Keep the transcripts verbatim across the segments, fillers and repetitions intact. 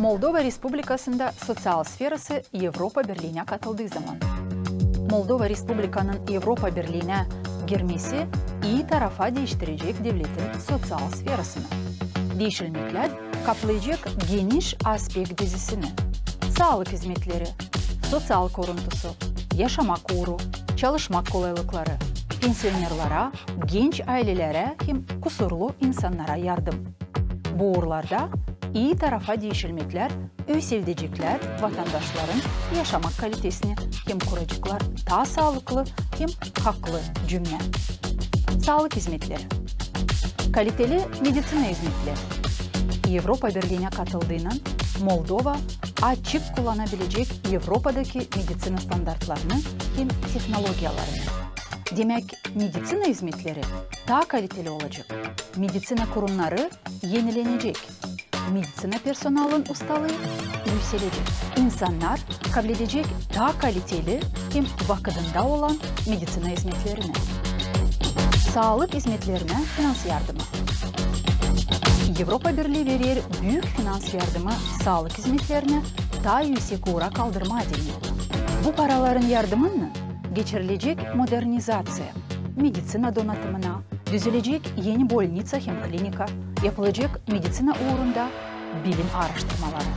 Moldova Respublikasında soţial sferası Evropa Birliinä katıldıı zaman. Moldova Respublikanın Evropa Birliinä girmesi ii tarafa diiştirecek devletin soţial sferasını. Diişilmeklär kaplayacek geniş aspekt dizisini: saalık izmetleri, soţial koruntusu, yaşamak uuru, çalışmak kolaylıkları, pensionerlara, genç aylelerä hem kusurlu insannara yardım. Bu uurlarda ii tarafa diişilmeklär üüseldecekler vatandaşların yaşamak kalitesini hem kuraceklar taa saalıklı hem haklı cümnä. Saalık izmetleri. Kaliteli mediţina izmetleri. Evropa Birliinä katıldıınan Moldova açık kullanabilecek Evropadakı mediţina standartlarını hem tehnologiyalarını. Demäk, mediţina izmetleri taa kaliteli olacek. Mediţina kurumnarı enilenecek. Mediţina personalın ustalıı üüselecek. İnsannar kabledecek taa kaliteli hem vakıdında olan mediţina izmetlerini. Saalık izmetlerinä finans yardımı. Evropa Birlii verer büük finans yardımı saalık izmetlerinä taa üüsek uura kaldırmaa deyni. Bu paraların yardımınnan geçirilecek modernizaţiya, mediţina donatımına, düzelecek eni bolniţa hem klinika, yapılacek mediţina uurunda bilim aaraştırmaları.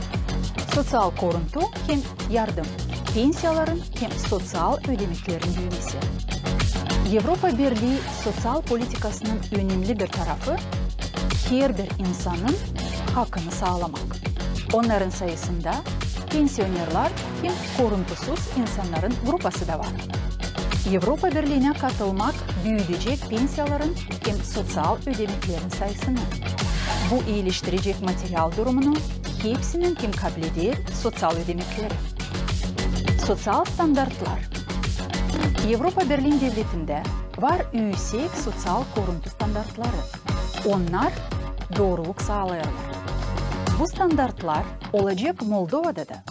Soţial koruntu hem yardım, pensiyaların hem soţial ödemeklerin büümesi. Evropa Birlii soţial politikasının önemli bir tarafı herbir insanın hakını saalamak. Onnarın sayısında pensionerlar hem koruntusuz insannarın grupası da var. Evropa Birliinä katılmak büüdecek pensiyaların hem soţial ödemeklerin sayısını. Bu iileştirecek material durumunu hepsinin, kim kableder soţial ödemekleri. Soţial standartlar. Evropa Birliin devletindä var üüsek soţial koruntu standartları. Onnar dooruluk saalarlar. Bu standartlar olacek Moldovada da.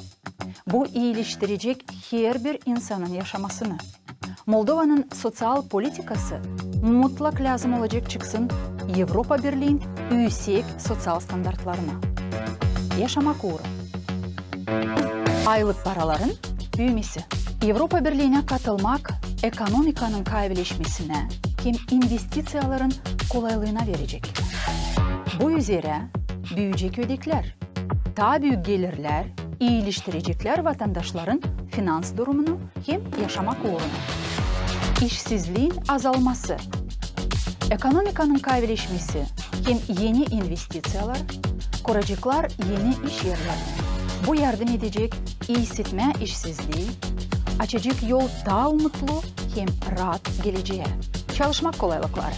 Bu iileştirecek herbir insanın yaşamasını. Moldovanın soţial politikası mutlak lääzım olacek çıksın Evropa Birliin üüsek soţial standartlarına. Yaşamak uuru. Aylık paraların büümesi. Evropa Birliinä katılmak ekonomikanın kaavileşmesinä hem investiţiyaların kolaylığına verecek. Bu üzerä büüyecek ödeklär, taa büük gelirlär iileştireceklär vatandaşların finans durumunu hem yaşamak uurunu. İşsizliin azalması. Ekonomikanın kaavileşmesi hem eni investiţiyalar kuraceklar eni iş erlerini. Bu yardım edecek iisitmää işsizlii, açacek yol taa umutlu hem raat gelecää. Çalışmak kolaylıkları.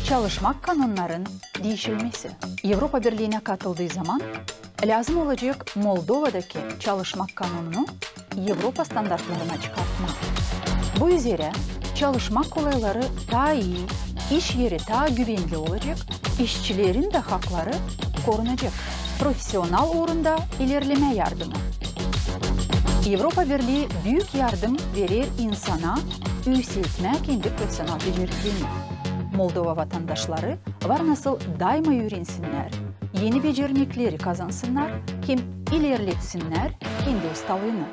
Çalışmak kanunnarın diişilmesi. Evropa Birliinä katıldıı zaman lääzım olacek Moldovadakı çalışmak kanununu Evropa standartlarına çıkartmaa. Bu üzerä çalışmak kolayları taa ii, iş eri taa güvenli olacek, işçilerin dä hakları korunacek. Profesional uurunda ilerlemä yardımı. Evropa Birlii büük yardım verer insana üüseltmää kendi profesional beceriklerini. Moldova vatandaşları var nasıl daima üürensinnär, eni becermekleri kazansınnar hem ilerletsinnär kendi ustalıını.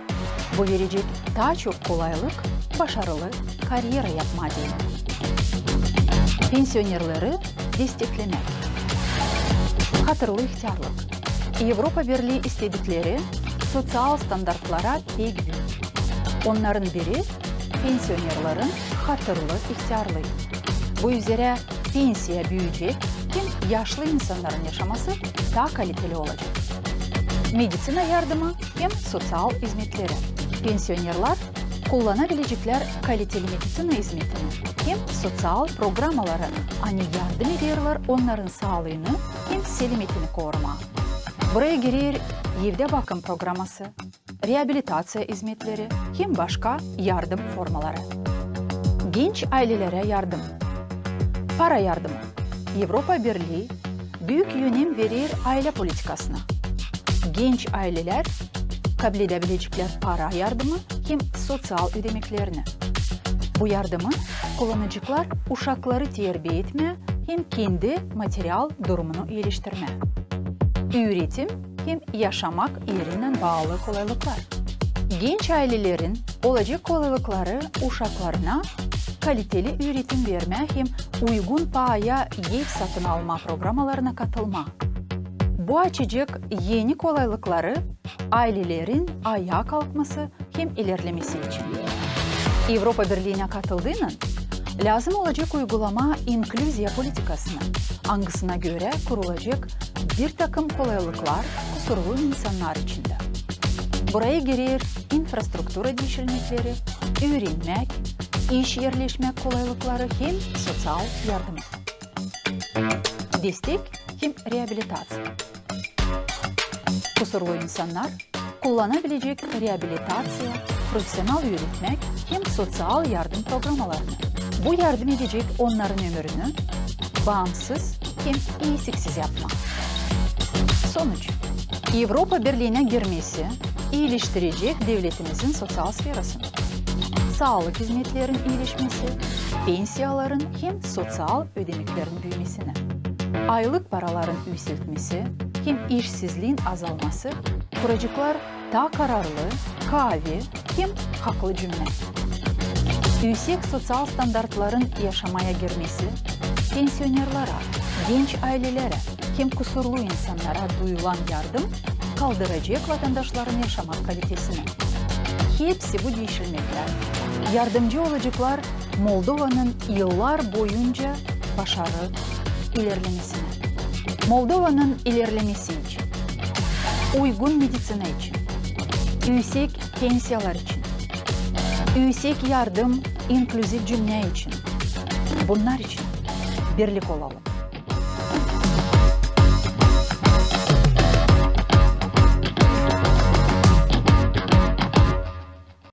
Bu verecek taa çok kolaylık başarılı karyera yapmaa deyni. Pensionerleri desteklemäk. Hatırlı ihtärlık. Evropa Birlii istedikleri soţial standartlara pek büük. Onnarın biri pensionerların hatırlı ihtärlıı. Bu üzerä pensiya büüyecek hem yaşlı insannarın yaşaması taa kaliteli olacek. Mediţina yardımı hem soţial izmetleri. Pensionerlar kullanabileceklär kaliteli mediţina izmetini hem soţial programaları, ani yardım ederlär onnarın saalıını hem selametini korumaa. Buraya girer evdä bakım programası, reabilitaţiya izmetleri hem başka yardım formaları. Genç aylelerä yardım. Para yardımı. Evropa Birlii büük önem verer aylä politikasına. Genç aylelär kabledebileceklär para yardımı hem soţial ödemeklerini. Bu yardımı kullanaceklar uşakları terbiya etmää hem kendi material durumunu iileştirmää. Üüretim hem yaşamak erindän baalı kolaylıklar. Genç aylelerin olacek kolaylıkları uşaklarına kaliteli üüretim vermää hem uygun paaya ev satın alma programalarına katılmaa. Bu açacek eni kolaylıkları aylelerin ayaa kalkması hem ilerlemesi için. Evropa Birliinä katıldıynan lääzım olacek uygulamaa inklüziya politikasını, angısına görä kurulacek bir takım kolaylıklar kusurlu insannar için dä. Buraya girer infrastruktura diişilmekleri, üürenmäk, iş erleşmäk kolaylıkları hem soţial yardımı. Destek hem reabilitaţiya. Kusurlu insannar kullanabilecek reabilitaţiya, profesional üüretmäk hem soţial yardım programalarını. Bu yardım edecek onnarın ömrünü baamsız hem iisiksiz yapmaa. Sonuç: Evropa Birliinä girmesi iileştirecek devletimizin soţial sferasını, saalık izmetlerin iileşmesi, pensiyaların hem soţial ödemeklerin büümesini, aylık paraların üüseltmesi hem işsizliin azalması kuraceklar taa kararlı, kaavi hem haklı cümnä. Üüsek soţial standartların yaşamaya girmesi pensionerlara, genç aylelerä hem kusurlu insannara duyulan yardım kaldıracek vatandaşların yaşamak kalitesini. Hepsi bu diişilmeklär yardımcı olaceklar Moldovanın yıllar boyunca başarı ilerlemesinä. Moldovanın ilerlemesi için, uygun mediţina için, üüsek pensiyalar için, üüsek yardım inklüziv cümnä için, bunnar için birlik olalım.